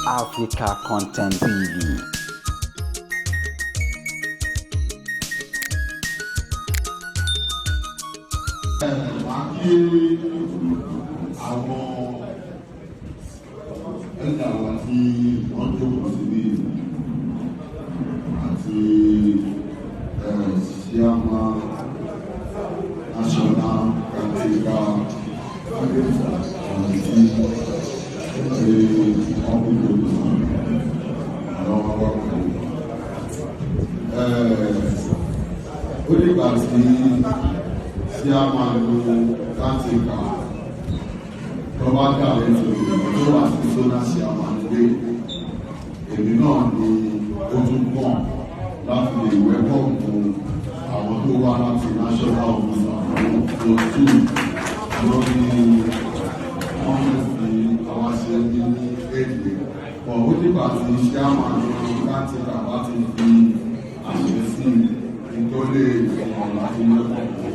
Africa Content TV. Máa kí àwọn ẹ̀dá wa tí wọ́n jókòó síbí àti chairman national caretaker committee tí wọ́n kú jókòó sí àwọn wa pẹ̀lú. Ó dìgbà tí chairman caretaker tó bá dàrẹ́ tó tó wà sí zonal chairman gbé, èmi náà ni ó tún kàn láti lè welcome àwọn tó wá láti national officer zone two lórí conference tí àwa ṣe ní èdè bọ̀. Ó dìgbà tí chairman caretaker bá ti fi àṣẹ sí i tó lè sọ̀rọ̀ láti welcome.